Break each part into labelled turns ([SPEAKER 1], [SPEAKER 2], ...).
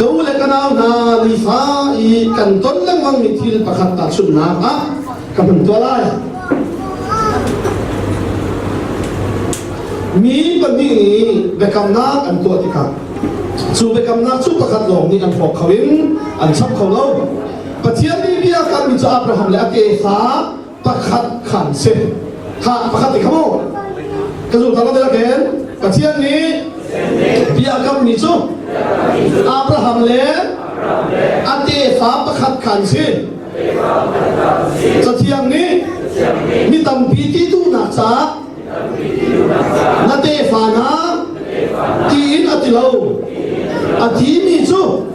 [SPEAKER 1] Ka u le ka nau hna nifa i kan ton lengmangmi thil pakhat tahchunhnak ah ka hman tuah lai. Mi pahnih nih biakamnak an tuah tikah cu biakamnak cu pakhat lawng nih an hrawk kho in an chap kho lo. Pathian nih bia kammi cu Abraham le a tefa pakhat khan si. Kha pakhat ti kha mu. Ka zul ta lo ken. Pathian nih bia kammi cu Abraham le a tefa pakhat khan si. Cathiang nih mi tampi ti duhnak caah na tefa hna tiin a ti lo. A timi cu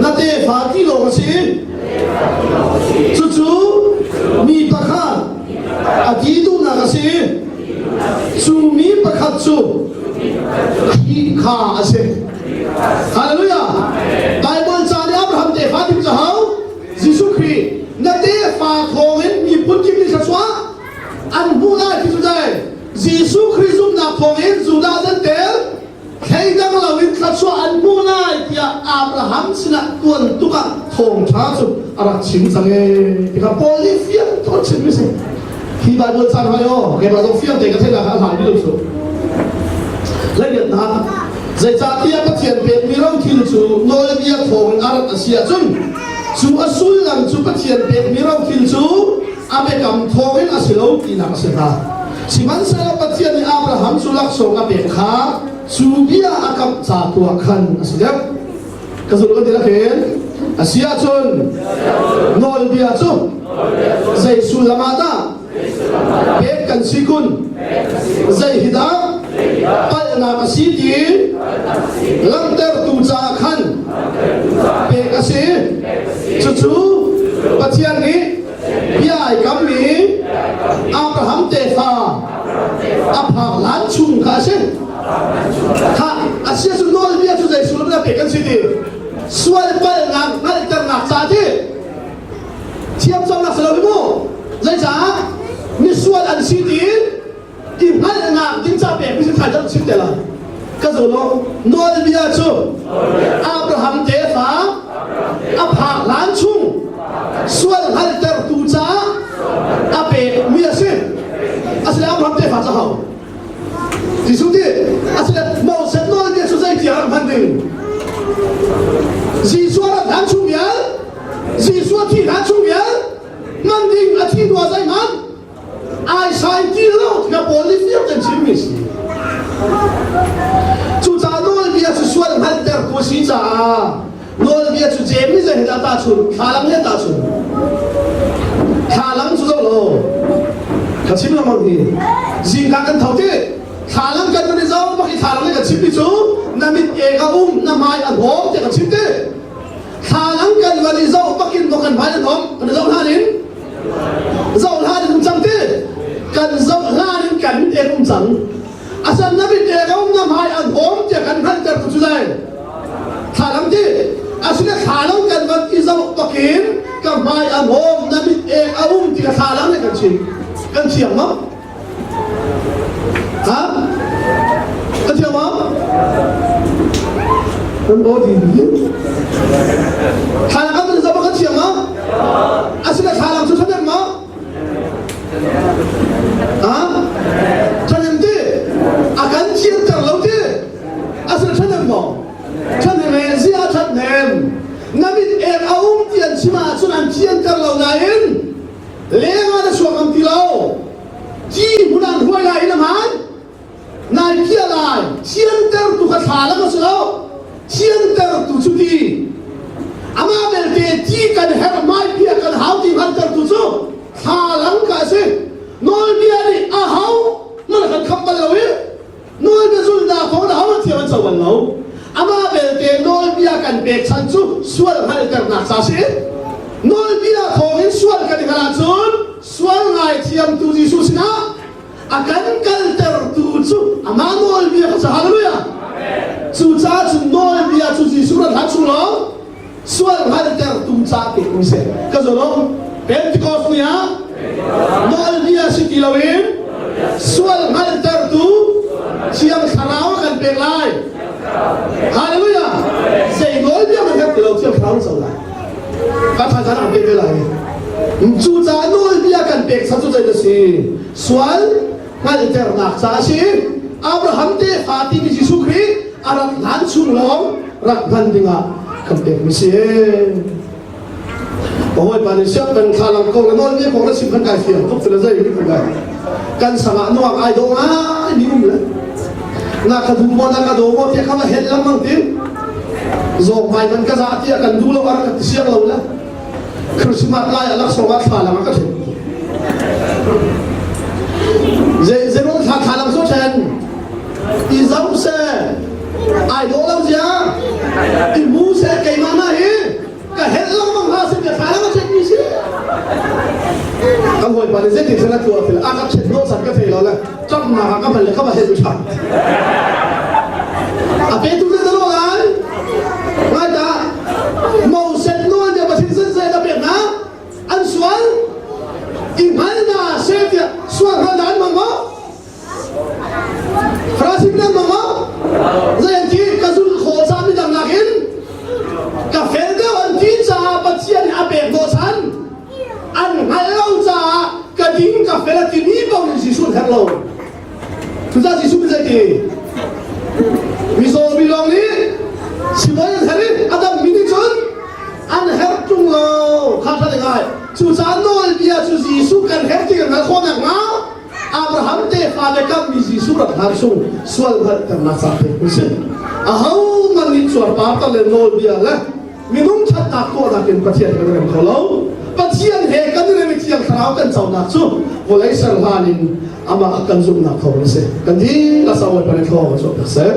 [SPEAKER 1] na tefa ti lawng a si. Cucu mi pakhat a ti duhnak a si. Cu mi pakhat cu Khrih kha a si. Hallelujah! Bible ca nih Abraham tefa ding cu hau Jesuh Khrih na tefa thawngin miphun kip nih thluachuah an hmuh lai ti cu dai Jesuh Khrih zumhnak thawngin Judah Zentel thleidang loin thluachuah an hmuh lai tiah Abraham sinah tuan tuk ah thawngṭha cu a rak chim cang ee ti kha Paul nih fiang tuk a chimmi si. Hi Bible caan hai aw keimah zong fiang te ka theih nak a hlan mi lo cu. Hleiriatnak zeicahtiah Pathian pekmi rothil cu nawlbia thawngin a rat a si ahcun cu a sullam cu Pathian pekmi rothil cu a biakam thawngin a si lo tinak a si hnga. Sihmanhsehlaw Pathian nih Abraham cu laksawng a pek kha cu bia a kamh ca tuah khan a si deuh. Ka zulh kan ti hin a si ahcun nawlbia cu zei sullam ah dah pek kan si kun? Zei hi dah palhnak a si ti langhtertu caah khan pek a si. Cucu Pathian nih bia ai kammi Abraham tefa a phak hlan chung kha a si. Kha a si cu nawlbia cu zei sullam dah pek kan si ti sual palhnak hngalhternak ca ti thiamconak si lo hi mu zeicah misual an si ti i hngalhnak ding ca pek mi si thai chim te lai ka zo lo nawlbia cu Abraham tefa a phak hlan chung sual hngalhtertu caah a pek mi a si asile Abraham tefa ca hau Jesuh ti asile Moses nawlbia cu zei tiang hman ding Jesuh rat hlan chung vial Jesuh thi hlan chung vial hman ding a thi hnu ah zeihmanh ai sai ti lo tiah Paul nih fiang tein chimmi si. Cucaah nawlbia cu sual hngalhtertu a si caah nawlbia cu Jeim nih zei he dah tahchunh thlalang he tahchunh thlalang cu zoh law ka chim lengmang hi zingka kan tho ti thlalang kan van i zoh bak i thlalang nih kan chimmi cu na mit ek a um na hmai a hnawm tiah kan chim ti thlalang kan van i zoh bakin maw kan hmai a hnawm kan i zoh hlan in zoh hlan in um cang ti kan zoh hlan in kan mit ek um cang asan na mit ek a um na hmai a hnawm tiah kan hngalhter tu cu lai thlalang ti asina thlalang kan van i zoh bakin ka hmai a hnawm na mit ek a um ti ka thlalang nih kan chim kan thiang ma ha kan thiang ma kan bo di thlalang kan van i zoh kan thiang ma asina thlalang cu thanem ma ha thanem ti a kan thianter lo ti asina thanem maw thanem e zia thatnem na mit ek a um ti an chim ahcun an thianter lo nain leng ah na chuak ngam ti lo ti hmun an hruai lai in a hmaan nai phiah lai thiantertu kha thla lam a si lo thiantertu cu ti amah belte ti kan herh mai phiah kan hau ti hngaltertu cu thla lam ka a si nawlbia nih a hau mana kan kham bal lo i nawlbia zulnak thawng in aho thiam an co bal lo amah belte nawlbia kan pek chan cu sual hngalhternak ca si nawlbia thawngin sual kan i hngalh ahcun sual ngaithiamtu Jesuh sinah a kan kaltertu cu amah nawlbia kha hallelujah cucaah cun nawlbia cu Jesuh rat hlan chung lawng sual hngalhtertu ca pek mi si ka zulung Pentecost ni ah nawlbia si ti loin sual hngalhtertu Thiang Thlarau a kan pek lai hallelujah zei nawlbia hmanh. co lai. Ka tha caan ang pe ve lai. Cucaah nawlbia kan pek chan cu zei a si? Sual hngalhternak ca a si. Abraham tefa timi Jesuh Khrih a rat hlan chung lawng rak hman dingah kan pekmi si. Hawipa nih siap kan thlalang ko le nawl mi kong na sim kan kai fiang tuk le zei ni kai kan sangah nuang ai do ngai mi um le na ka du mo na ka do mo tiah kha hel lam mang ti zawk mai man ka za tiah kan du lo ar ka ti siang lo le Christmas lai alak song ah thla lang ka then zei zei ron thla thla lang so then i zam se ai do lo zia i mu se keimah na hi ka helh lengmang hna sin ka thla lang a chet mi si kan hawipa nih zeitin thil a tuah thil a ka chet lo san ka thei lo le ṭamnak ah ka hman le ka va helh ṭhan a petu te lo lai ngai ta Moses nawl nih Pathian sin zei na pek hna an sual i hngal hna seh tiah sual hngal hna an hmang maw Farasi nan mang maw? Zei an ti? Ka zulh khawh caah midang nakin ka fel deuh an ti caah Pathian nih a pek hnawhchan. An hngalh lo caah ka ding ka fel a timi paoh nih Jesuh an herh lo. Cucaah Jesuh nih zei ti? Mizaw mi lawng nih sibawi an herh i a dammi nih cun an herh ṭung lo. Kha ṭha ngai. Cucaah nawlbia cu Jesuh kan herh ti kan hngalh khawh nakhnga Abraham tefa biakammi Jesuh rak hlan chung sual hngalhternak ca pek an si. Ahohmanh nih cuarpar le nawlbia le minung ṭhatnak tuahnak in Pathian kan rem kho lo. Pathian he kan i rem i Thiang Thlarau kan conak cu vawlei ser hlan in amah kan zumhnak thawng a si. Kan dihlak sa Bawipa nih thaw chuah piak seh.